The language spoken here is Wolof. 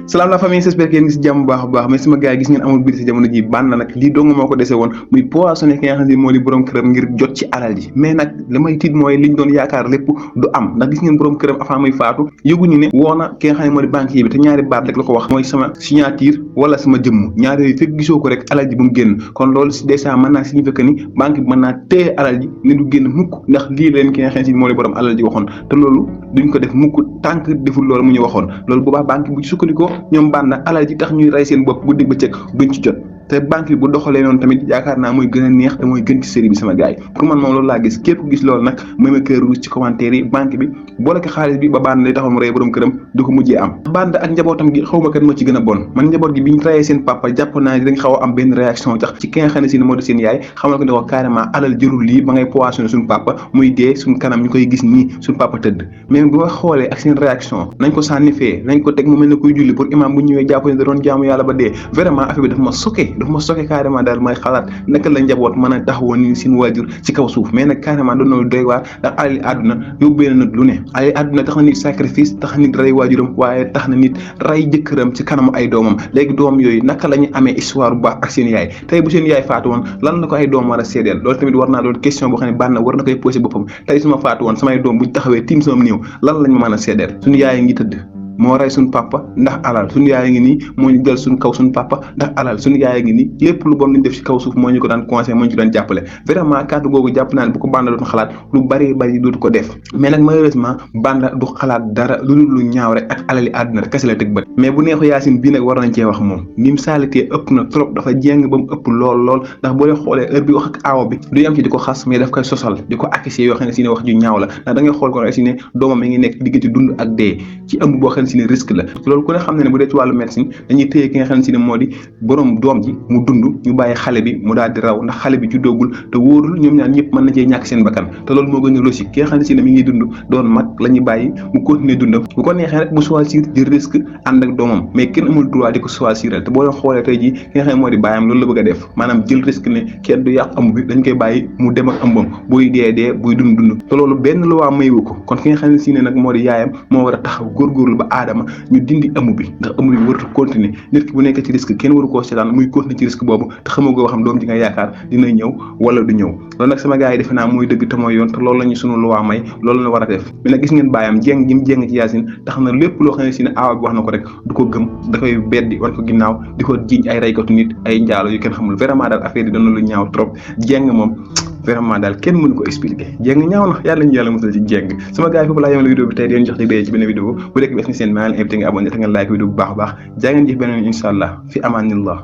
salaam la famille, j'espère que yéen ngi si jàmm bu baax a baax mais sama gars yi gis ngeen amul biir si jamono ji bànn nag lii dong moo ko dese woon muy poissonné ki nga xam ne moo di borom këram ngir jot ci alal ji mais nag li may tiit mooy liñ doon yaakaar lépp du am ndax gis ngeen borom këram avant muy faatu yëguñu ne woona ki nga xam ne moo di banquier bi te ñaari baat rek la ko wax mooy sama signature wala sama jëmm ñaari yooyu fekk gisoo ko rek alal ji bu mu génn kon loolu si déjà mën naa signifier que ni banque bi mën naa téye alal ji ne du génn mukk ndax lii leen ki nga xam ne moo di borom alal ji waxoon te loolu duñ ko def mukk tànk deful loolu mu ñu waxoon loolu boobaa banque bu ci sukkandikoo ñoom bànn alal ji tax ñuy rey seen bopp guddi bëccëg duñ ci jot te banque bi bu doxalee noonu tamit yaakaar naa mooy gën a neex te mooy gën ci série bi sama gars yi pour man moom loolu laa gis képp ku gis loolu nag mooy ma kër rouge ci commentaire yi banque bi boole ko xaalis bi ba bànn lay taxoon mu rey borom këram du ko mujjee am bànn ak njabootam gi xaw ma kan moo ci gën a bon man njaboot gi biñ reyee seen papa jàpp naa dañ xaw a am benn réaction tax ci ki nga xam ne si ne moo di seen yaay xamal ko ne ko carrément alal jërul lii ba ngay poissonné suñu papa muy dee suñu kanam ñu koy gis nii suñu papa tëdd mais bu ma xoolee ak seen réaction nañ ko sànni fee nañ ko teg mu mel ne kuy julli pour imam bu ñëwee jàpp ne da doon jaamu yàlla ba dee vraiment affaire bi dafa ma soké carrément daal may xalaat naka la njaboot mën a taxawoon ni seen waajur ci kaw suuf mais nag carrément doon na doy waar ndax alali àdduna yóbbee na nit lu ne alali àdduna tax na nit sacrifice tax na nit rey waajuram waaye tax na nit rey jëkkëram ci kanamu ay doomam léegi doom yooyu naka la ñu amee histoire bu baax ak seen yaay tey bu seen yaay faatu woon lan la ko ay doom war a seedeel loolu tamit war naa doon question boo xam ne bànn war na koy posé boppam tey su ma faatu woon samay doom buñ taxawee tiim sama néew lan lañ ma mën a seedeel suñu yaay ngi tëdd moo rey suñu papa ndax alal suñu yaay ngi nii moo ñu dal suñu kaw suñu papa ndax alal suñu yaay ngi nii lépp lu bon ñu def ci kaw suuf moo ñu ko daan conseil moo ñu ko daan jàppale vraiment kàddu googu jàpp naa ne bu ko Banda doon xalaat lu bari dootu ko def mais nag malheureusement Banda du xalaat dara lu dul lu ñaaw rek ak alali àdduna rek kese la tëg bët mais bu neexu Yacine bii nag war nañ cee wax moom ni mu saalitee ëpp na trop dafa jéng ba mu ëpp lool ndax boo leen xoolee heure bi wax ak aawo bi du yam ci di ko xas mais daf koy sosal di ko accusé yoo xam ne si ne wax ju ñaaw la ndax da ngay xool ko si ne doomam mi ngi nekk diggante dund ak dee ci ëmb boo xam ne si ne risque la loolu ku ne xam ne bu dee ci wàllu médecine dañuy téye ki nga xam ne si ne moo di borom doom ji mu dund ñu bàyyi xale bi mu daal di raw ndax xale bi juddoogul te wóorul ñoom ñaar ñëpp mën na cee ñàkk seen bakkan te loolu moo gën a logique ki nga xam ne si ne mi ngi dund doon mag la ñuy bàyyi mu continuer dundam bu ko neexee rek mu choisir jël risque ànd ak doomam mais kenn amul droit di ko choisir te boo leen xoolee tey jii ki nga xam ne moo di bàyyam loolu la bëgg a def maanaam jël risque ne kenn du yàq ëmb bi dañ koy bàyyi mu dem ak ëmbam buy dee buy dund te loolu benn loi mayu ko kon ki nga xam ne si ne nag moo di yaayam moo war a taxaw góorgóorlu ba aadama ñu dindi ëmb bi ndax ëmb bi warut continuer nit ki bu nekk ci risque kenn waru koo seetaan muy continuer ci risque boobu te xamagoo ba xam doom ji nga yaakaar dina ñëw wala du ñëw loolu nag sama gars yi defe naa mooy dëgg te mooy yoon te loolu la ñu sunu loi may loolu la war a def mais nag gis ngeen bàyyam jéng gi mu jéng ci Yacine tax na lépp loo xam ne si ne aawa bi wax na ko rek du ko gëm da koy beddi wan ko ginnaaw di ko jiiñ ay reykatu nit ay njaalo yu kenn xamul vraiment daal affaire yi doon na lu ñaaw trop jéng moom vraiment daal kenn mënu ko expliquer jéng ñaaw na yàlla ñu yàlla musal ci jéng sama gars yi foofu laa yemale vidéo bi tey di leen jox dig daje ci benn vidéo bu nekk bi seen maa ngi leen invité nga abonné te nga like vidéo bu baax a baax jaa ngeen jëf beneen incha allah fi amaanillah